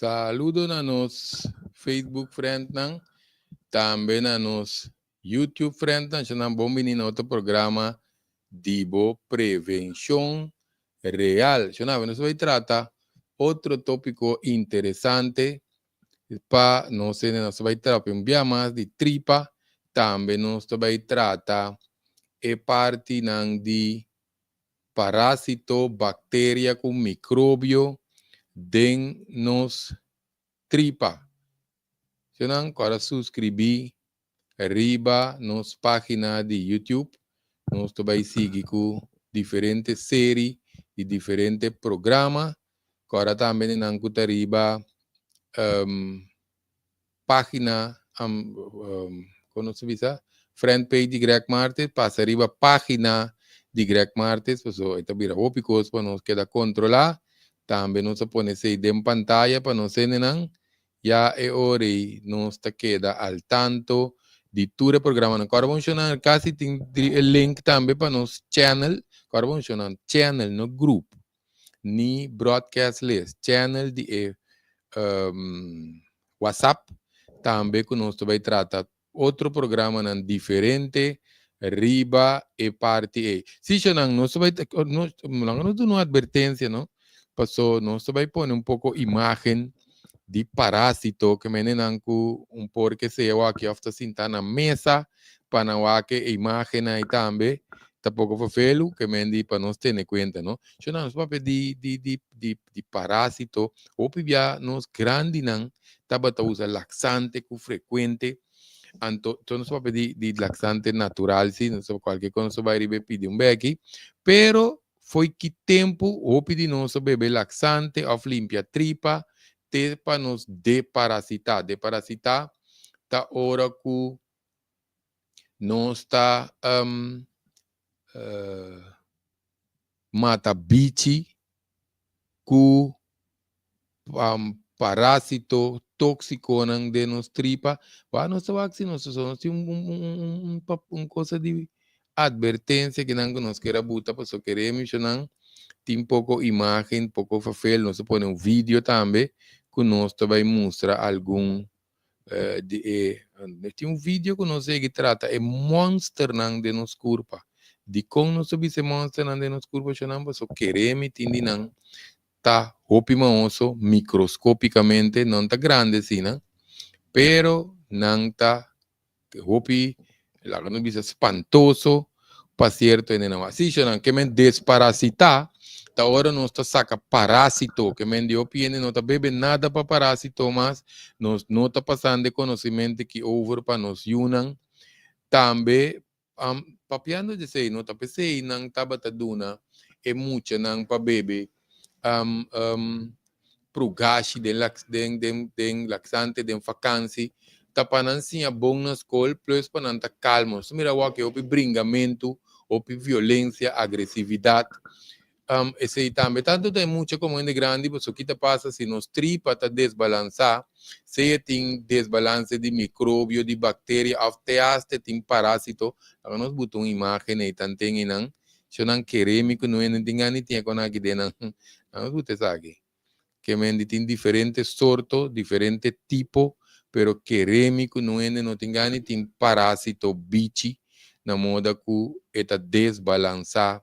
Saludo na nos Facebook friendnan, tambe na nos YouTube friendnan. Nan bon bini na otro programa di bo Prevenshon Real. Shona, nos ta bai trata otro tópiko interesante pa nos, nos ta bai trata un bia mas di tripa, tambe nos ta bai trata e partinan di parásito, bakteria ku mikrobio den nos tripa. Shonnan, kòrda suskribí riba nos página di YouTube. Nos ta bai sigui ku diferente serie i diferente programa. Kòrda tambe nan ku ta riba página, kon nos ta bisa, friend page di Greg Martes, pasa riba página di Greg Martes, paso e ta bira hopi kos pa nos keda kontrolá. Tambe nos a pone esei den pantaya pa nos hendenan, ya e ora ei nos ta keda al tanto di tur e programanan. Kòrda bon shonnan, kasi tin e link tambe pa nos channel. Kòrda bon shonnan, channel, no group, ni broadcast list, channel di e WhatsApp, tambe ku nos ta bai trata otro programanan diferente riba e parti ei. Si shonnan, nos ta bai, nos, laga nos duna un atvertensia, no? Paso nos ta bai pone un poko imágen di parásito ke mendenan ku un por ke sea wak òf ta sinta na mesa pa nan wak e imágen ei tambe ta poko vervelu ke mendi pa nos tene kuenta, no? Shonnan, nos papia di parásito, hopi bia nos grandinan tabata usa laksante ku frekuente, anto nos papia di laksante natural si, nos kualke kos nos ta bai riba e pidi un beki, pero fo'i ki tempu hopi di nos a bebe laksante òf limpia tripa te pa nos deparasitá. Deparasitá ta ora ku nos ta mata bichi ku parásito tóksikonan den nos tripa. Wak nos ta wak si nos nos tin un cosa di advertensia kinan ku nos kier a buta pasobra kere mishonan tin poko imágen, poko vervel. Nos ta pone un video tambe ku nos ta bai mustra algun di e tin un video ku nos yegi trata e monsternan den nos kurpa. Dikon nos ta bisa e monsternan den nos kurpa, shonnan? Pasobra kere mi tin di nan ta hopi maoso mikroskópikamente, nan ta grandi asina, pero nan ta hopi, laga nos bisa, spantoso pa sierto hendenan. Así shonnan, ke men desparasitá ta ora nos ta saka parásito, ke men di hopi hende no ta bebe nada pa parásito mas, nos no ta pasando e konosementu aki over pa nos yunan. Tambe papiando di esei, no ta p'esei nan tabata duna e muchanan pa bebe prugashi den den den den laksante den fakansi, ta pa nan siña bon na skol plus pa nan ta kalmo. Nos ta mira awor ku hopi bringamentu, hopi violensia, agresividat. Esei tambe tantu ta e mucha komo hende grandi, pasobra ki ta pasa si nos tripa ta desbalansá, sea tin desbalanse di mikrobio, di bakteria òf te asta tin parásito. Laga nos buta un imágen ei tanten einan, sho nan kere mi ku no hende tin gana di tin e kon aki den nan. Laga nos buta esaki. Ke men di tin diferente sorto, diferente tipo, pero kere mi ku no hende no tin gana di tin parásito, bichi, na moda ku e ta desbalansá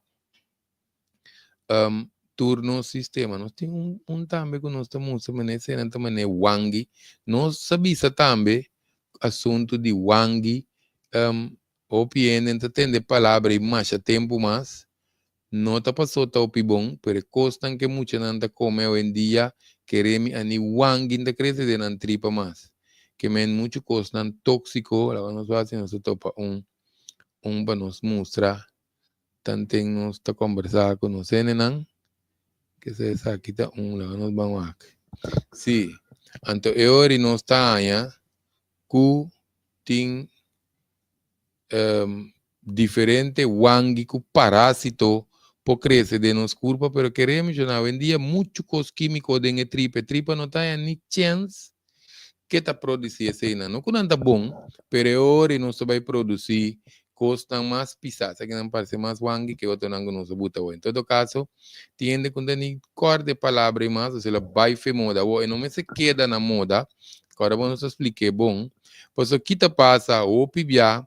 tur nos sistema. Nos tin un tambe ku nos ta mustra manera esei nan ta manera wangi. Nos a bisa tambe asuntu di wangi. Hopi hende ta tende palabra ei masha tempu mas. No ta paso ta hopi bon, pero e kosnan ku e muchanan ta kome awendia kere mi a ni wangi ta krese den nan tripa mas. Ke men muchu kosnan tóksiko. Laga nos wak si nos ta topa un pa nos mustra tanten nos ta kombersá ku nos hendenan, kese esaki ta un laga nos ban wak. Sí, anto e ora nos ta haña ku tin diferente wangi ku parásito por krese den nos kurpa, pero kere menshoná awendia muchu kos kímiko den e tripa, e tripa no ta haña ni chèns ke ta produsí eseinan. No ku nan ta bon, pero e ora nos ta bai produsí. Kosnan mas pisá. Esakinan parse mas wangi ke otronan ku nos a buta awor. En todo kaso, tin hende ku no ta ni kòrda e palabra ei mas, osea lo bai fe moda. Awor e no mester keda na moda. Kòrda bo nos a splik'é bon. Pasobra ki ta pasa hopi bia,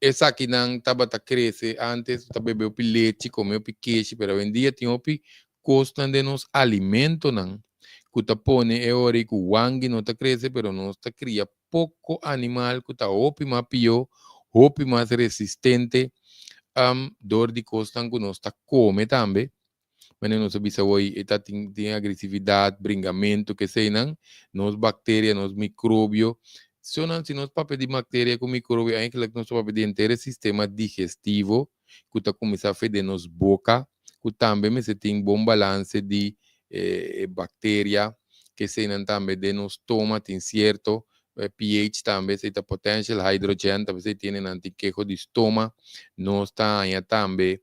esakinan tabata krese antes, ta bebe hopi lechi, kome hopi keshi, pero awendia tin hopi kosnan den nos alimentonan ku ta pone e ora ei ku wangi no ta krese, pero nos ta kria poko animal ku ta hopi mas pió, hopi mas resistente dor di kosnan ku nos ta kome tambe. Manera nos a bisa hoy e ta tin tin agresividat, bringamentu, keseinan, nos bakteria, nos mikrobio. So nan si nos papia di bakteria ku mikrobio eigenlijk nos ta papia di henter e sistema digestivo ku ta kuminsá fe den nos boka ku tambe mester tin bon balanse di e bakteria, keseinan tambe den nos stoma tin sierto pH tambe, esei ta potential hydrogen, tambe esei tiene nan tin keho di stoma. Nos ta haña tambe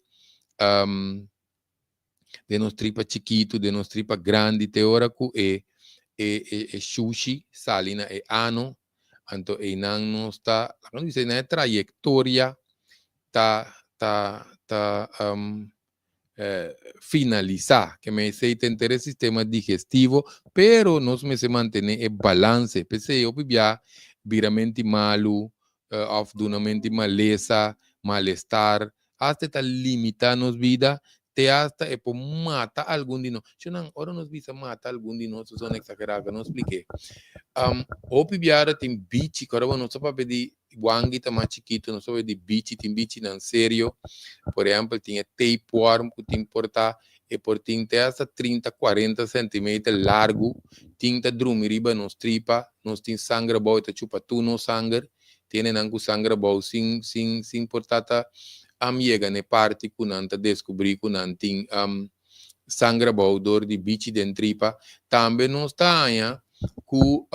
den nos tripa chikitu, den nos tripa grandi, te ora ku e e e e shushi sali na e ano, anto einan nos ta, laga nos bisa einan e trayektoria ta ta ta finalisá. Ke men esei ta henter e sistema digestivo, pero nos mester mantené e balanse. P'esei hopi bia biramenti malu òf dunamenti malesa, malestar, hasta e ta limitá nos bida, te hasta e por mata algun di nos. Shonnan, ora nos bisa mata algun di nos, nos a eksagerá, ka nos splik'é. Hopi biaha tin bichi, ku ora nos ta papia di wangi ta mas chikitu, nos ta papia di bichi, tin bichinan serio. Por ehèmpel, tin e tapeworm ku tin por ta, e por tin te hasta 30, 40 sèntimeter largu, tin ta drumi riba nos tripa, nos tin sanger abou, e ta chupa tur nos sanger. Tiene nan ku sanger abou sin sin sin por ta ta yega na e parti ku nan ta deskubrí ku nan tin sanger abou dor di bichi den tripa. Tambe nos ta haña ku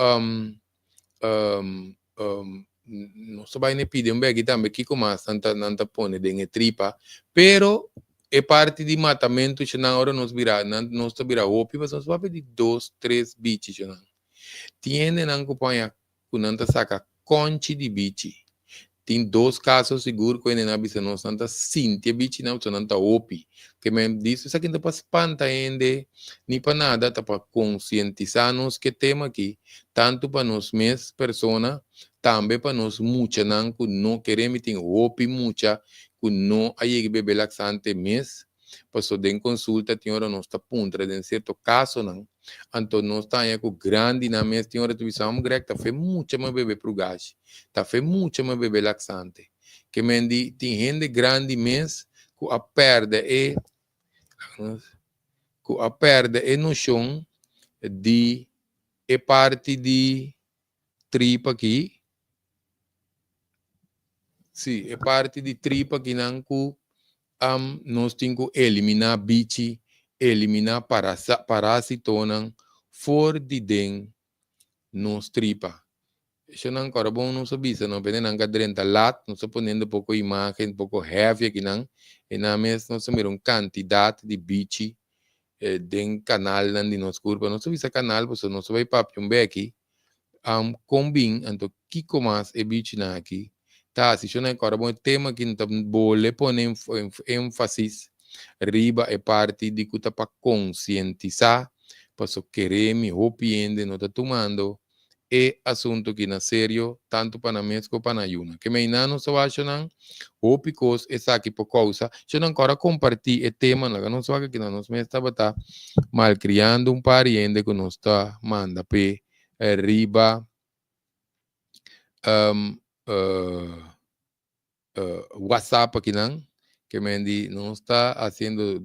nos ta bai na e pidi un beki tambe kiko mas nan ta nan ta pone den e tripa. Pero e parti di matamentu nan ora nos bira nan nos ta bira hopi pasobra nos papia di dos tres bichi nan. Tin hendenan ku por haña ku nan ta saka konchi di bichi. Tin dos kaso sigur ku hende nan a bisa nos nan ta sinti e bichinan pasobra nan ta hopi. Ke men di esaki no ta pa spanta hende ni pa nada, ta pa konsientisá nos ku e tema aki, tantu pa nos mes persona, tambe pa nos muchanan ku no kere mi tin hopi mucha ku no a yega bebe laksante mes, pasobra den konsulta tin ora nos ta puntra den sierto kasonan. Anto nos ta haña ku grandinan mes tin ora ta bisa, Hombre Greg, ta fe mucha mi bebe prugashi, ta fe mucha mi bebe laksante. Ke men di tin hende grandi mes ku a pèrdè e ku a pèrdè e noshon di e parti di tripa aki, sí, e parti di tripa akinan ku nos tin ku eliminá bichi, eliminá parásitonan for di den nos tripa. Eshonan kòrda bon nos a bisa no, pende nan ka drenta lat, nos ta poniendo poko imágen, poko heavy akinan, e nan mes nos ta mira un kantidat di bichi den kanalnan di nos kurpa. Nos ta bisa kanal pasobra nos ta bai papia un beki Kon bin anto kiko mas e bichinan aki ta hasi? Shona e kòrda bon e tema aki no ta bole pone énfasis riba e parti di ku ta pa konsientisá, paso kere mi hopi hende no ta tumando e asuntu aki na serio, tantu pa nan mes ku pa nan yunan. Ke meinan nos ta wak shonnan hopi kos esaki por kousa. Shonnan kòrda kompartí e tema, laga nos wak aki na nos mes tabata malkriando un par di hende ku nos ta manda p'e riba WhatsApp akinan ke men di nos ta hasiendo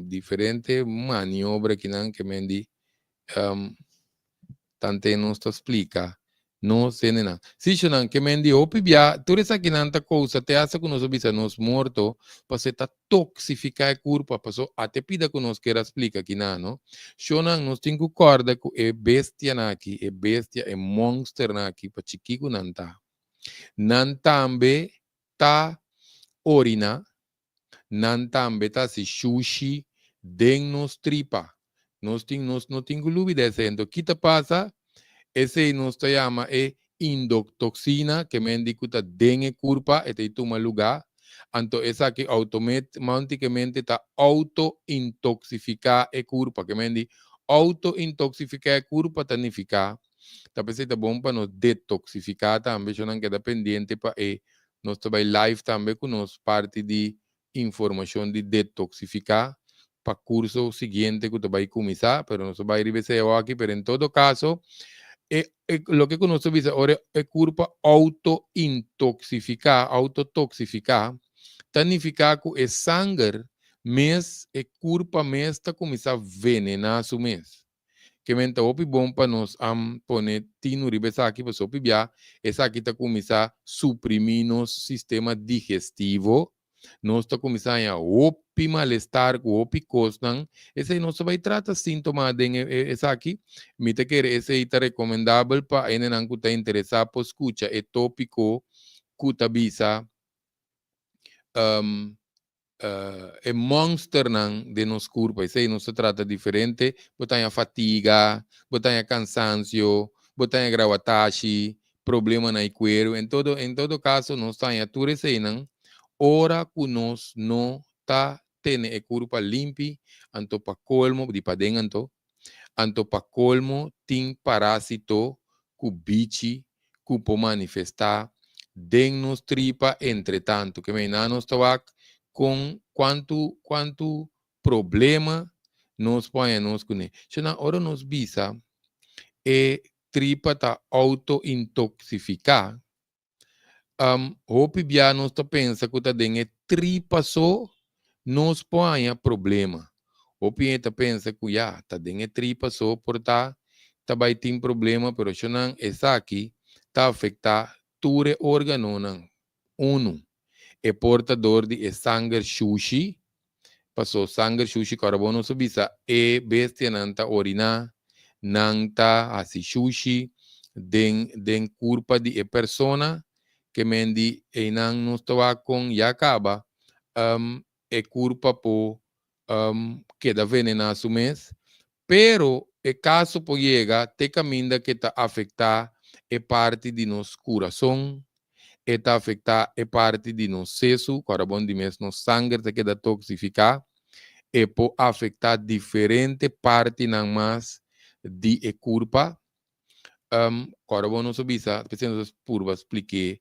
diferente maniobra akinan ke men di tante nos ta splika nos hendenan. Si shonan ke men di hopi bia tur esakinan ta kousa te hasta ku nos a bisa nos morto pasobra e ta toksifiká e kurpa paso ate pida ku nos kier a splika kinan no. Shonan nos tin ku kòrda ku e bestianan aki e bestia e monsternan aki pa chikí ku nan ta nan tambe ta oriná nan tambe ta hasi shushi den nos tripa. Nos tin nos no tin ku lubida esei. Anto ki ta pasa? Esei nos ta yama e Indotoxina, ke men di ku ta den e kurpa e ta tuma lugá, anto esaki outomátikamente ta outo-intoxifiká e kurpa. Ke men di outo-intoxifiká e kurpa ta nifiká, ta p'esei ta bon pa nos detoxifiká tambe, shonnan keda pendiente pa e nos ta bai live tambe ku nos parti di informashon di detoxifiká pa kurso siguiente ku ta bai kuminsá, pero nos ta bai riba esei awaki, pero en todo kaso e e loke ku nos ta bisa ora e kurpa outo-intoxifiká, outo-toxifiká, ta nifiká ku e sanger mes, e kurpa mes ta kuminsá venená su mes. Ke men ta hopi bon pa nos pone tinu riba esaki, pasobra hopi bia esaki ta kuminsá suprimí nos sistema digestivo, nos ta kuminsá haña hopi malestar ku hopi kosnan. Esei nos ta bai trata síntoma den esaki. Mi ta kere esei ta rekomendabel pa hendenan ku ta interesá por skucha e tópiko ku ta bisa e monsternan den nos kurpa. Esei nos ta trata diferente. Bo ta haña fatiga, bo ta haña kansansio, bo ta haña grawatashi, problema na e kueru. En todo, en todo kaso nos ta haña tur eseinan ora ku nos no ta tene e kurpa limpi, anto pa kolmo, di paden anto, Anto pa kolmo tin parásito ku bichi ku por manifestá den nos tripa entretantu. Ke mei nan nos ta wak kon kuantu kuantu problema nos por haña nos kuné. Shonnan ora nos bisa e tripa ta outo-intoksifiká, Hopi bia nos ta pensa ku ta den e tripa so nos por haña problema. Hopi hende ta pensa ku ya, ta den e tripa so por ta ta bai tin problema, pero shonnan esaki ta afektá tur e órganonan. Unu, e por ta dor di e sanger shushi, Paso sanger shushi ku ora bo nos a bisa e bestianan ta oriná, nan ta hasi shushi den den kurpa di e persona, ke men di einan nos ta wak kon ya kaba e kurpa por keda venená su mes, pero e kaso por yega te kaminda ke ta afektá e parti di nos kurason, e ta afektá e parti di nos sesu, ku ora bon di mes nos sanger ta keda toksifiká, e por afektá diferente partinan mas di e kurpa. Ku ora bon nos a bisa, p'esei nos a purba splik'é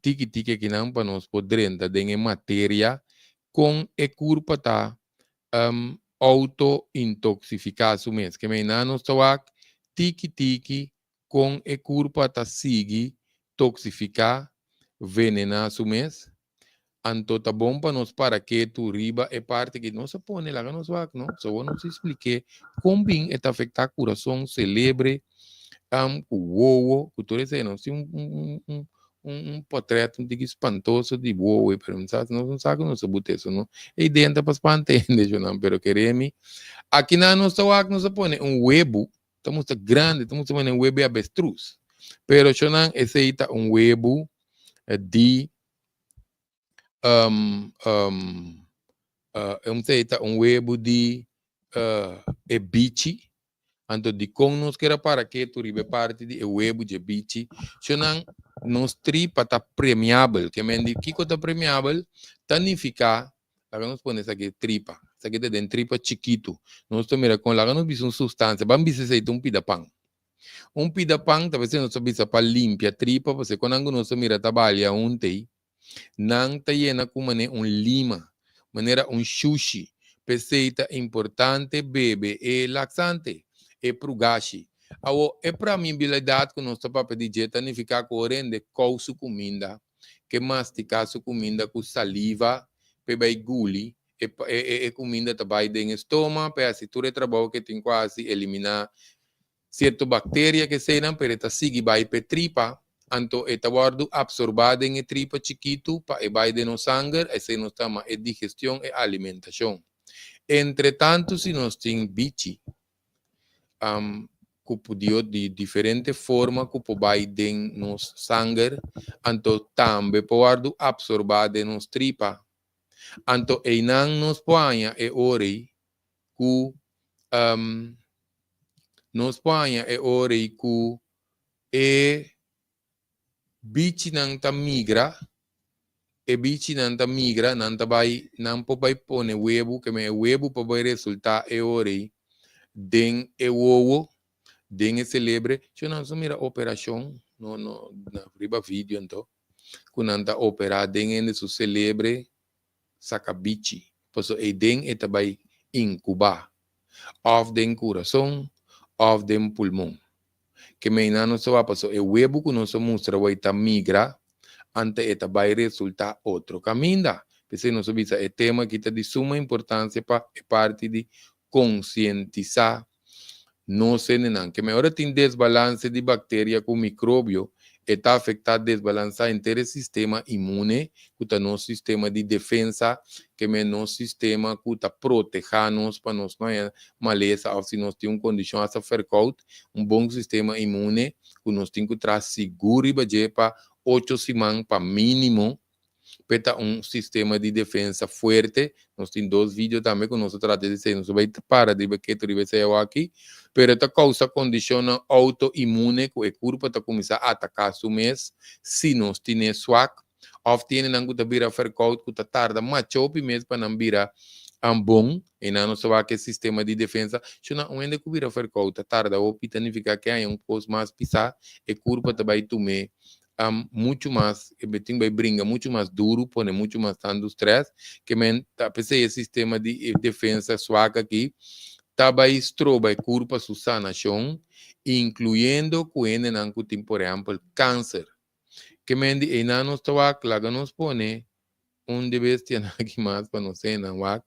tiki tiki akinan pa nos por drenta den e materia kon e kurpa ta outo-intoksifiká su mes. Ke mei nan nos ta wak tiki tiki kon e kurpa ta sigui toksifiká, venená su mes. Anto ta bon pa nos para ketu riba e parti ki nos a pone, laga nos wak, no? So awor nos splik'é kon bin e ta afektá kurason, selebre, ku wowo, ku tur esei. Nos tin un un un potrèt un tiki spantoso di wowo, pero nos no sa ku nos a buta eso, no? E idea no ta pa spanta hende, shonnan, pero kere mi, akinan nos ta wak, nos a pone un webu. Ta mustra grandi, ta mustra manera un webu di abestruz. Pero shonnan, esei ta un webu di um, um, uh, esei ta un webu di uh, e bichi. Anto dikon nos kera para ketu riba e parti di e webu dje bichi? Shonnan, nos tripa ta premiabel. Ke men di kiko ta premiabel? Ta nifiká Laga nos pone esaki tripa. Esaki ta den tripa chikitu. Nos ta mira kon laga nos bisa un sustansia. Ban bisa esei ta un pida pan. Un pida pan ta bese nos ta bisa pa limpia tripa pasobra kon nan ku nos ta mira ta balia hunta ei, nan ta yena ku manera un lima, manera un shushi. P'esei ta importante bebe e laksante, e prugashi. Awor, e pramibilidat ku nos ta papia di dje ta nifiká ku ora hende kou su kuminda, ke mastiká su kuminda ku saliva p'e bai guli, e e kuminda ta bai den e stoma p'e hasi tur e trabou ke tin ku hasi, eliminá sierto bakteria ke eseinan, pero e ta sigui bai p'e tripa, anto e ta wòrdu apsorbá den e tripa chikitu pa e bai den nos sanger, esei nos ta yama e digestion, e alimentashon. Entretantu si nos tin bichi, ku pudio di diferente forma ku por bai den nos sanger, anto tambe por wòrdu apsorbá den nos tripa. Anto einan nos por haña e ora ei ku nos por haña e ora ei ku e. Bichinan ta migra, e bichinan ta migra, nan ta bai, nan por bai pone webu, ke men e webu por bai resultá e ora ei den e wowo, den e selebre. Sho nan so mira operashon, no, no, na riba video anto, ku nan ta operá den hende su selebre saka bichi, paso eiden e ta bai inkubá, òf den kurason òf den pulmon. Ke meinan nos ta wak paso e webu ku nos a mustra wei ta migra, ante e ta bai resultá otro kaminda. P'esei nos a bisa e tema aki ta di suma importansia pa e parti di konsientisá nos hendenan. Ke ora tin desbalanse di bakteria ku mikrobio, e ta afektá desbalansá henter e sistema inmune, ku ta nos sistema di defensa, ke men nos sistema ku ta protehá nos pa nos no haña malesa òf si nos tin un kondishon hasta fèrkout, un bon sistema inmune ku nos tin ku traha sigur riba dje pa ocho siman pa mínimo p'e ta un sistema di defensa fuerte. Nos tin dos video tambe ku nos a trata di esei. Nos a bai para riba ketu riba esei awaki. Pero e ta kousa kondishonnan outoinmune ku e kurpa ta kuminsá ataká su mes si nos tine swak òf tiene nan ku ta bira fèrkout ku ta tarda macha hopi mes pa nan bira bon. Einan nos ta wak e sistema di defensa. Shona un hende ku bira fèrkout ta tarda hopi ta nifiká ke haña un kos mas pisá, e kurpa ta bai tum'é muchu mas, e tin bai bringa muchu mas duru, pone muchu mas tantu stress, ke men ta p'esei e sistema di defensa swak aki ta bai stroba e kurpa su sanashon, inkluyendo ku hendenan ku tin por ehèmpel kanser. Ke men di einan nos ta wak, laga nos pone un di bestianan aki mas pa nos hendenan wak.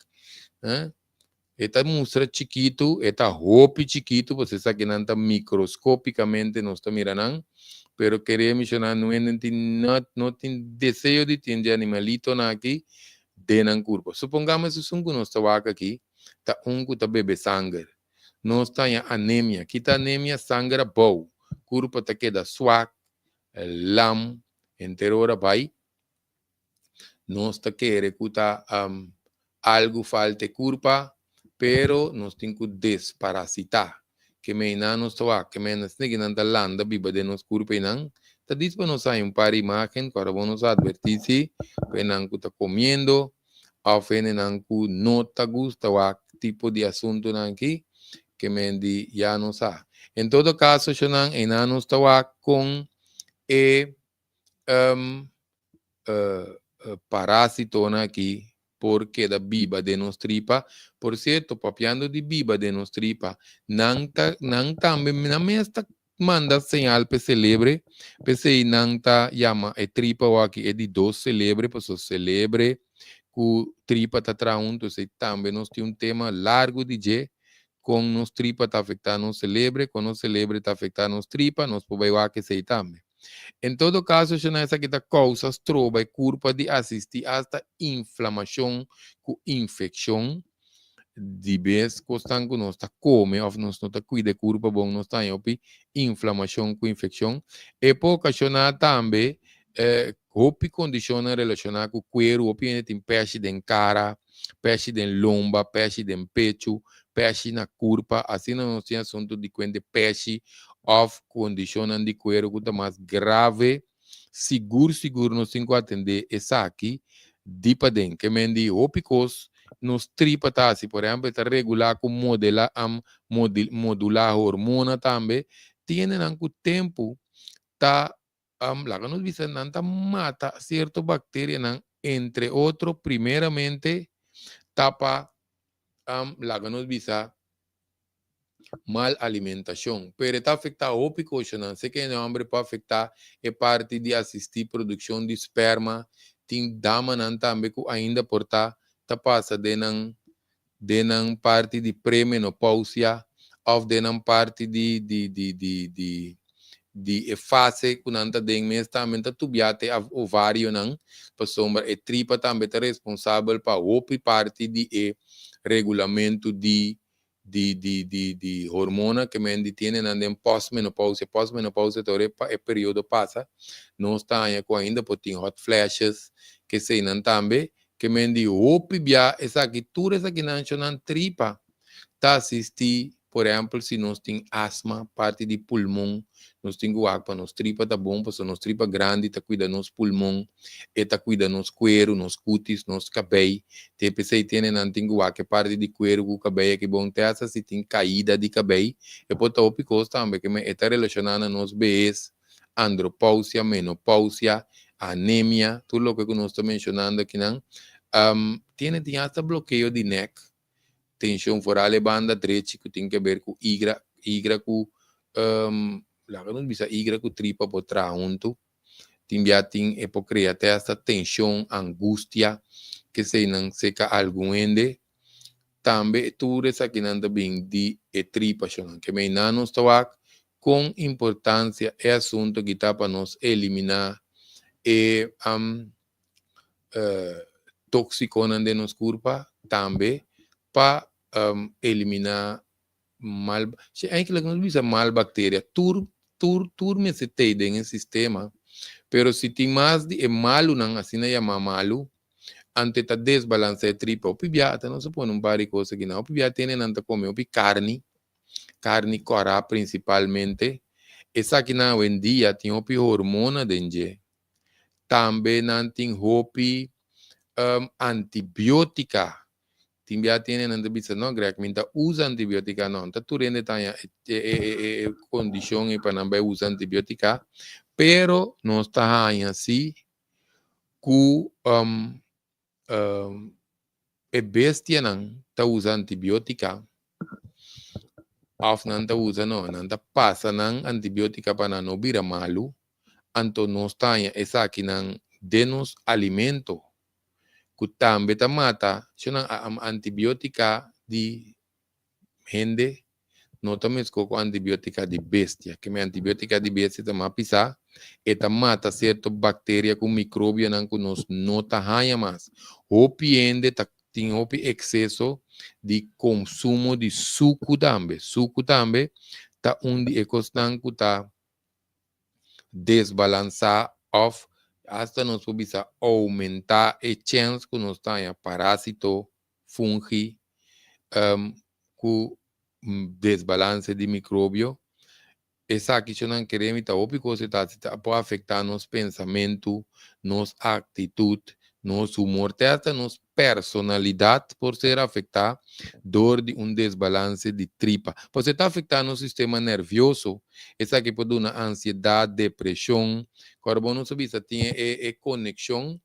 E ta mustra chikitu, e ta hopi chikitu, pasobra esakinan ta mikroskopikamente nos ta mira nan, pero kere menshoná no hende tin no no tin deseo di tin di animalitonan aki den nan kurpo. Supongamos esun ku nos ta wak aki ta un ku ta bebe sanger. Nos ta haña anemia. Ki ta anemia? Sanger abou. Kurpo ta keda swak, lam, henter ora bai. Nos ta kere ku ta algu falta e kurpa, pero nos tin ku desparasitá. Ke meinan nos ta wak, ke meinan esaki nan ta landa biba den nos kurpa einan, ta dis pa nos haña un par imágen ku ora bo nos atvertí si pa enan ku ta komiendo òf hendenan ku no ta gusta wak tipo di asuntunan aki, ke men di ya nos sa. En todo kaso, shonnan, einan nos ta wak kon e parásitonan aki por keda biba den nos tripa. Por sierto, papiando di biba den nos tripa, nan ta, nan tambe, nan mes ta manda señal p'e selebre, p'esei nan ta yama e tripa aki e di dos selebre, pasobra selebre ku tripa ta traha huntu, esei tambe nos tin un tema largu di dje, kon nos tripa ta afektá nos selebre, kon nos selebre ta afektá nos tripa, nos por bai wak esei tambe. En todo kaso, shona esaki ta kousa stroba e kurpa di asistí asta inflamashon ku infekshon. Di bes kosnan ku nos ta kome òf nos no ta kuida e kurpa bon, nos ta haña hopi inflamashon ku infekshon. E por okashoná tambe hopi kondishonnan relashoná ku kueru, hopi hende tin pèshi den kara, pèshi den lomba, pèshi den pechu, pèshi na kurpa, asina nos tin asuntu di kuente pèshi òf kondishonnan di kueru ku ta mas grave, sigur sigur nos tin ku atendé esaki di paden. Ke men di hopi kos nos tripa ta hasi, por ehèmpel ta regulá ku modelá modulá hormona tambe, tin hendenan ku tempu ta laga nos bisa nan ta mata cierto bacterianan entre otro primeramente ta pa laga nos bisa mal alimentacion pero e ta afecta hopi coshonan se ke hombre por afecta e parti di asisti produccion di sperma tin damanan tambe cu ainda por ta ta pasa den nan den nan parti di premenopausia of den nan parti di di di di di di e fase ku nan ta den mes tambe ta tubia te ovarionan pasobra e tripa tambe ta responsabel pa hopi parti di e regulamentu di di di di di hormona ke men di tiene nan den postmenopausia. Postmenopausia ta ora e periodo pasa nos ta haña ku ainda por tin hot flashes keseinan tambe Ke men di hopi bia esaki tur esakinan shonan tripa ta asisti. Por ehèmpel, si nos tin asma, parti di pulmon, nos tin ku wak pa nos tripa ta bon, pasobra nos tripa grandi ta kuida nos pulmon, e ta kuida nos kueru, nos kutis, nos kabei. Te p'esei tene nan tin ku wak e parti di kueru ku kabei aki bon. Te hasta si tin kaida di kabei, e por ta hopi kos tambe ke e ta relashoná na nos behes, andropousia, menopousia, anemia, tur loke ku nos ta menshonando akinan. Tiene tin hasta blokeo di nèk, tenshon foral e banda drechi ku tin ke ber ku igra, igra ku laga nos bisa igra ku tripa por traha huntu. Tin bia tin e por krea te hasta tenshon, angustia, keseinan seka algun hende. Tambe tur esakinan ta bin di e tripa shonnan. Ke meinan nos ta wak kon importansia e asuntu aki ta pa nos eliminá e tóksikonan den nos kurpa, tambe pa eliminá mal, si eigenlijk nos bisa mal bakteria, tur tur tur mester tei den e sistema, pero si tin mas di e malunan, asina yamá malu, ante ta desbalansá e tripa. Hopi bia ata nos a pone un par di kos aki nan, hopi bia tene nan ta kome hopi karni, karni kòrá prinsipalmente, esakinan awendia tin hopi hormona den dje, tambe nan tin hopi antibiotika. Tin bia tene nan ta bisa, "No, Greg, mi ta usa antibiotika." No, ta tur hende ta haña e kondishon ei pa nan bai usa antibiotika, pero nos ta haña si ku e bestianan ta usa antibiotika òf nan ta usa no, nan ta pasa nan antibiotika pa nan no bira malu, anto nos ta haña esakinan den nos alimento ku tambe ta mata. Nan antibiotika di hende no ta mesko ku antibiotika di bestia. Ke men antibiotika di bestia ta mas pisá, e ta mata sierto bakteria ku mikrobionan ku nos no ta haña mas. Hopi hende ta tin hopi ekseso di konsumo di suku tambe. Suku tambe ta un di e kosnan ku ta desbalansá òf asta nos por bisa oumentá e chèns ku nos ta haña parásito, fungi, ku desbalanse di mikrobio. Esaki nan kere mi ta hopi kos ta ta por afektá nos pensamentu, nos aktitut, nos humor, te hasta nos personalidat por ser afektá dor di un desbalanse di tripa. Pues e ta afektá nos sistema nervioso, esaki por duna ansiedat, depreshon. Kòrda bo nos a bisa tin e konekshon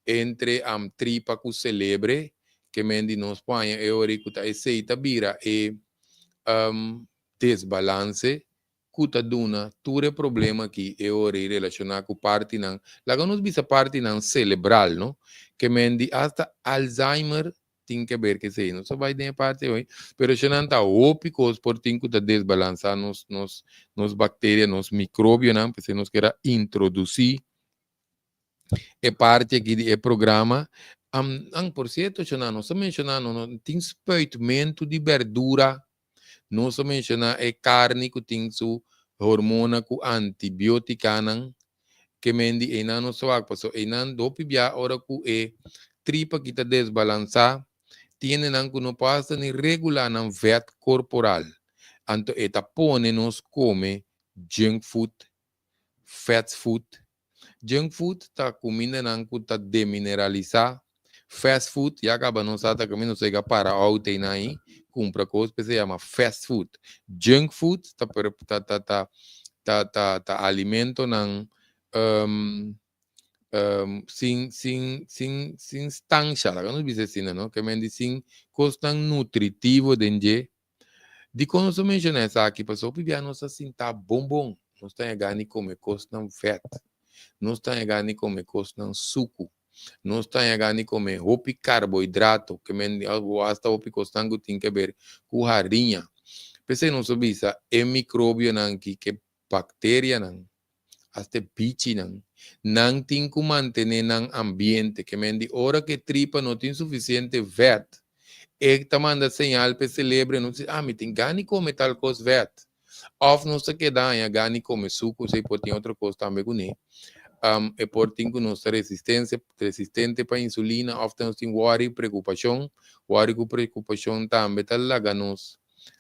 entre tripa ku selebre, ke men di nos por haña e ora ku ta esei ta bira e desbalanse ku ta duna tur e problema aki e ora ei relashoná ku partinan, laga nos bisa partinan selebral, no? Ke men di hasta Alzheimer tin ke ber ku esei. Nos a bai den e parti hoy, pero esnan ta hopi kos por tin ku ta desbalansá nos bakteria, nos mikrobionan, p'esei nos kier a introdusí e parti aki di e programa. Por sierto, shona, nos a menshoná, no, no tin spuitmentu di berdura, nos a menshoná e karni ku tin su hormona ku antibiotikanan, ke men di einan nos ta wak, pasobra einan hopi bia ora ku e tripa aki ta desbalansá, tiendenan ku no por hasta ni regulá nan vèt korporal. Anto e ta pone nos kome junk food, fast food. Junk food ta kumindanan ku ta demineralisá. Fast food, ya kaba nos sa ta kaminda nos a yega para outo einan ei, kumpra kos, p'esei yama fast food. Junk food ta ta ta ta ta ta ta alimentonan sin stansha, laga nos bisa asina, no? Ke men di sin kosnan nutritivo den dje. Dikon nos a menshoná esaki? Pasobra hopi bia nos ta sintá bon bon, nos ta yega ni kome kosnan vèt, nos ta yega ni kome kosnan suku, nos ta yega ni kome hopi karbohidrato, ke men di hasta hopi kosnan ku tin ke ber ku hariña. P'esei nos a bisa e mikrobionan ki ke bakterianan, hasta e bichinan, nan tin ku mantené nan ambiente, ke men di ora ku e tripa no tin sufisiente vèt, e ta manda señal pa e selebre, no ta, "Ah, mi tin gana di kome tal kos vèt." Òf nos ta keda haña gana di kome suku, esei por tin otro kos tambe kuné. E por tin ku nos ta resistensia, resistente pa insulina òf nos tin wòri, preokupashon. Wòri ku preokupashon tambe ta laga nos.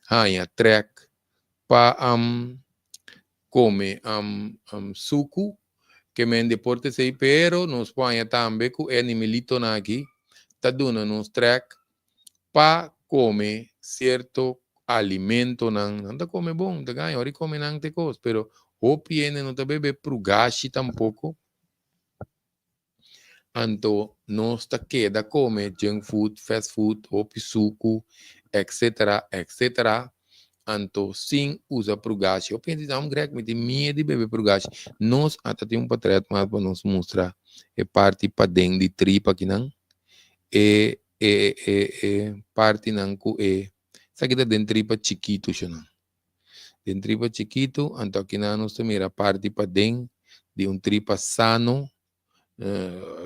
haña trèk pa kome suku ke men deporte esei, pero nos por haña tambe ku e animalitonan aki ta duna nos trèk pa kome sierto alimentonan. Nan ta kome bon, ta gaña ora di kome nan te kos, pero hopi hende no ta bebe prugashi tampoko. Anto nos ta keda kome junk food, fast food, hopi suku, etc. Etc. Anto sin usa prugashi. Hopi hende di, Greg, mi tin miedu di bebe prugashi. Nos ata tin un potret mas pa nos mustra e parti paden di tripa akinan. E e e e partinan ku e esaki ta den tripa chikitu shonan. Den tripa chikitu, anto akinan nos ta mira parti paden di un tripa sano.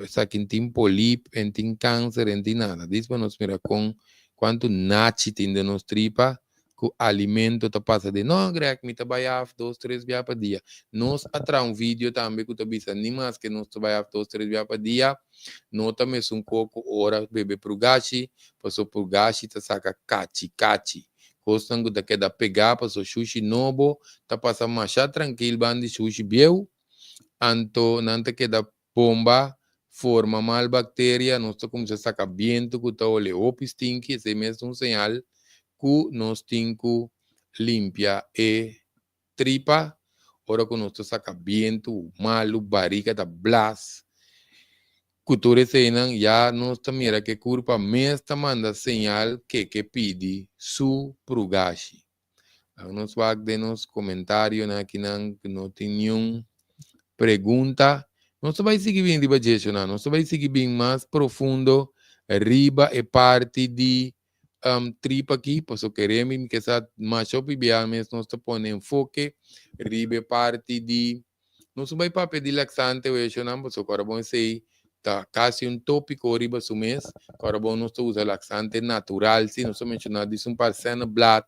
Esaki no tin polip, en tin kanser, en tin nada. Dis pa nos mira kon kuantu nachi tin den nos tripa ku alimento ta pasa den. No, Greg, mi ta bai af dos, tres bia pa dia. Nos a traha un video tambe ku ta bisa ni maske nos ta bai af dos, tres bia pa dia, no ta mesun koko ora bebe prugashi, paso prugashi ta saka kachi kachi. Kosnan ku ta keda pegá paso shushi nobo ta pasa masha trankil ban di shushi bieu, anto nan ta keda bomba, forma mal bakteria, nos ta kuminsá saka bientu ku ta ole hopi stinki, esei mes ta un señal ku nos tin ku limpia e tripa. Ora ku nos ta saka bientu malu, barika ta blas, ku tur eseinan ya nos ta mira ku e kurpa mes ta manda señal ke ke pidi su prugashi. Laga nos wak den nos comentarionan akinan ku no tin niun pregunta. Nos ta bai sigui bin riba dje, nos ta bai sigui bin mas profundo riba e parti di tripa aki, pasobra kere mi ke sa masha hopi bia mes nos ta pone enfoke riba e parti di. Nos no bai papia di laxante weshonan, pasobra ora bon esei ta casi un topico riba su mes. Ora bon nos ta usa laxante natural, si nos ta menciona dis un par senneblad,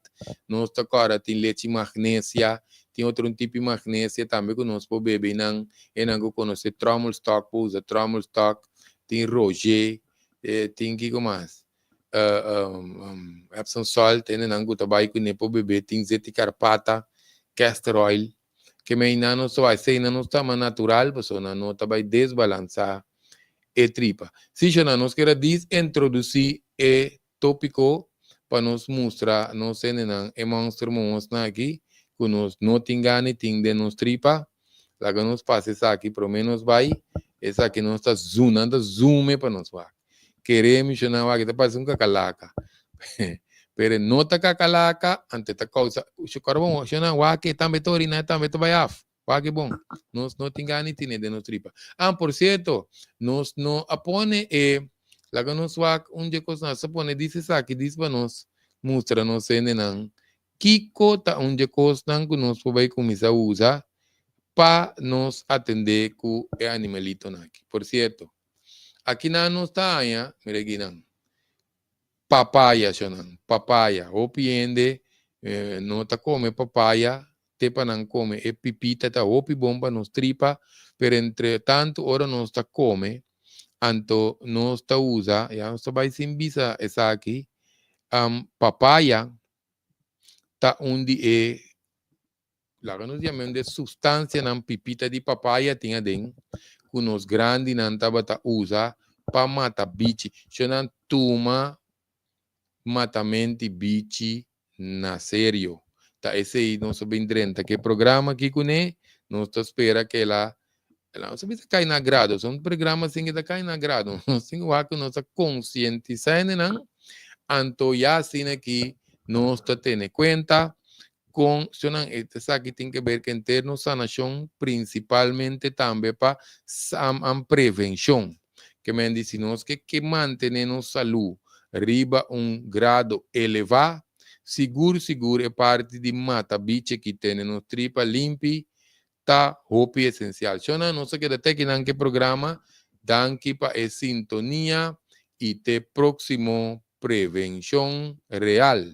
nos ta cora tin lechi magnesia, tin otro un tipo di magnesia tambe cu nos por bebe nan, enan cu conoce trommelstock por usa trommelstock, tin roger, tin kico mas? Epsom salt, enan cu ta bai cune por bebe, tin zeti carpata, castor oil. Ke mei nan no ta bai esei nan no ta mas natural pasobra nan no ta bai desbalansá e tripa. Sí, shona, nos kier a dis introdusí e tópiko pa nos mustra nos hendenan e monster momosnan aki ku nos no tin gana di tin den nos tripa. Laga nos pasa esaki promé nos bai. Esaki nos ta zoom, nan ta zoom e pa nos wak. Kere mi shona wak, e ta parse un kakalaka. Pero e no ta kakalaka, anto e ta kousa. Kòrda bon, shona wak e tambe ta orina, e tambe ta bai af. Wak e bon. Nos no tin gana di tene den nos tripa. Ah, por sierto, nos no a pone e, laga nos wak un dje kosnan. Nos a pone dis esaki, dis pa nos mustra nos hendenan kiko ta un dje kosnan ku nos por bai kuminsá usa pa nos atendé ku e animalitonan aki. Por sierto, Akinan nos ta haña, mira akinan, papaya shonan, papaya. Hopi hende no ta kome papaya, te pa nan kome e pipita ta hopi bon pa nos tripa, pero entre tanto ora nos ta kome, anto nos ta usa, ya nos ta bai sin bisa esaki, papaya ta un di e Laga nos yama un de sustancianan pipita di papaya tin aden cu nos grandinan tabata usa pa mata bichi. Sho nan tuma matamenti bichi na serio. Ta esey nos a bin drenta ke programa aki cune. Nos ta spera ke el a nos a bisa cay na agrado. So un programa asin ke ta cay na agrado. Nos tin wak cu nos a concientisa hendenan. Anto ya asina aki nos ta tene cuenta Kon shonan e esaki tin ke ber ku henter nos sanashon, prinsipalmente tambe pa am prevenshon. Ke men di si nos ke ke mantene nos salú riba un grado elevá, sigur sigur e parti di mata bichi ki tene nos tripa limpi ta hopi esensial. Shonnan, nos a keda te akinan ku e programa. Danki pa e sintonia i te próksimo Prevenshon Real.